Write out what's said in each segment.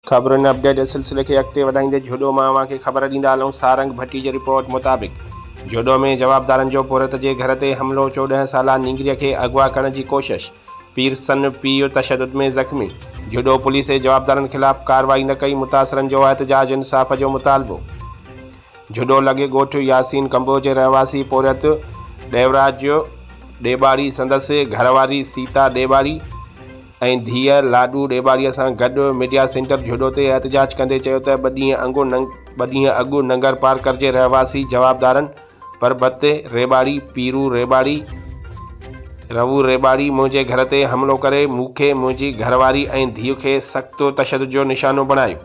خبرن اپڊيٽ جي سلسلي کي اڳتي وڌائيندي جهڏو مان اوهان کي خبر ڏيندا هلون سارنگ ڀٽي جي رپورٽ مطابق جهڏو ۾ جوابدارن جو پورهيت جي گهر تي حملو 14 سالا نينگري کي اغوا ڪرڻ جي ڪوشش پيرسن پيء تشدد ۾ زخمي جهڏو پوليس جوابدارن خلاف ڪارروائي نه ڪئي متاثرن جو احتجاج انصاف جو مطالبو جهڏو لڳ ڳوٺ ياسين ڪمبوه جي رهواسي پورهيت ڏيوراج ڏيٻاڙي سندس گهرواري سيتا ڏيٻاڙي ۽ ڌيء لاڏو ڏيٻاڙيء سان گڏ ميڊيا سينٽر جهڏو تي احتجاج ڪندي چيو ته ٻه ڏينهن اڳ ننگرپارڪر جي رهواسي جوابدارن پرڀت ريٻاڙي، پيرو ريٻاڙي، روو ريٻاڙي منهنجي گهر تي حملو ڪري مون کي، منهنجي گهرواري ۽ ڌيء کي سخت تشدد جو نشانو بڻايو.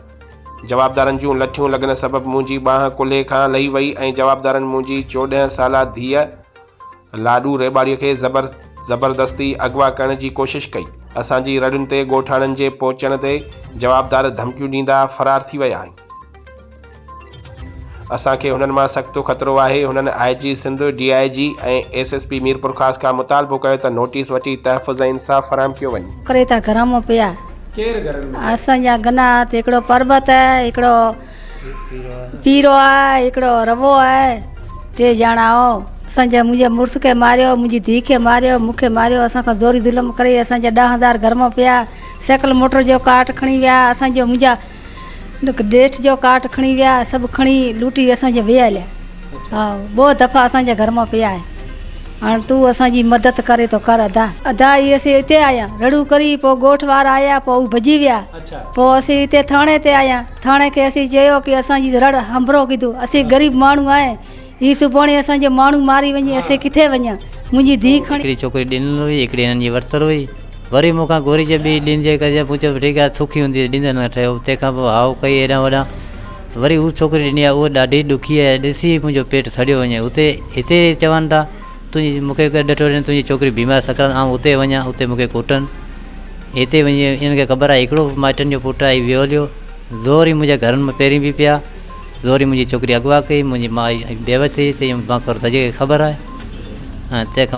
جوابدارن جون لٺيون لڳڻ سبب منهنجي ٻانهن ڪلهي کان لهي وئي ۽ جوابدارن منهنجي 14 سالا ڌيء لاڏو ريٻاڙيء کي زبردستي اغوا ڪرڻ جي ڪوشش ڪئي. اسان جي رڙين تي ڳوٺاڻن جي پهچڻ تي جوابدار ڌمڪيون ڏيندا فرار ٿي ويا آهن. اسان کي هنن مان سخت خطرو آهي. هنن I G Sindh, D I G ۽ S S P Mirpurkhas کان مطالبو ڪيو ته نوٽيس وٺي تحفظ ۽ انصاف فراهم ڪيو وڃي. ڪري ٿا گهر مان پيا. ڪير گهرن ۾ پيا؟ اسان جا گنا ته هڪڙو پربت آهي، هڪڙو پيرو آهي، هڪڙو روو آهي، ٽي ڄڻا آهو. اسان جا منهنجي مڙس کي ماريو، منهنجي ڌيء کي ماريو، مون کي ماريو، اسان کان زوري ظلم ڪري اسان جا 10,000 گهر مان پيا، سائيڪل موٽر جو ڪارٽ کڻي ويا، اسان جو منهنجا ڏيٺ جو ڪارٽ کڻي ويا، سڀ کڻي لوٽي اسان جي ويا هليا. ها ٻه دفعا اسان جي گهر مان پيا آهن. هاڻ تون اسان جي مدد ڪري تو ڪر ادا. ادا اهي اسين اتي آيا رڙون ڪري پوء ڳوٺ وارا آيا پوء هو ڀڄي ويا پوء اسين اتي ٿاڻي تي آيا ٿاڻي کي اسين چيو ڪي اسان جي رڙ هنڀرو ڪيدو اسين غريب ماڻهو آهي هي سڀاڻي اسان جو ماڻهو ماري وڃي اسين ڪٿي وڃان منهنجي ڌيء کڻي. هڪڙي ڇوڪري ڏنل هئي هڪڙي هنن جي ورتل هئي وري مون کان گهري چي ٻي ڏيندي ڪجي مون چيو ٺيڪ آهي سکي هوندي ڏيندي نه ٺهيو تنهن کان پوء هائو ڪئي هيڏانهن هوڏانهن وري هو ڇوڪري ڏني آهي اها ڏاڍي ڏکي آهي ڏسي منهنجو پيٽ سڙيو وڃي اتي هتي چون ٿا تنهنجي مون کي ڏٺو وڃي تنهنجي ڇوڪري بيمار سڪرات آئون اتي وڃان اتي مون کي ڪٽن هتي وڃي انهن کي خبر آهي هڪڙو مائٽن جو پٽ آهي ويو هليو زور ئي منهنجي گهرن ۾ پهرين به پيا زور ئي منهنجي ڇوڪري اغوا ڪئي منهنجي ماء بيوس ٿي مان سڄي کي خبر آهي ۽ تنهن کان.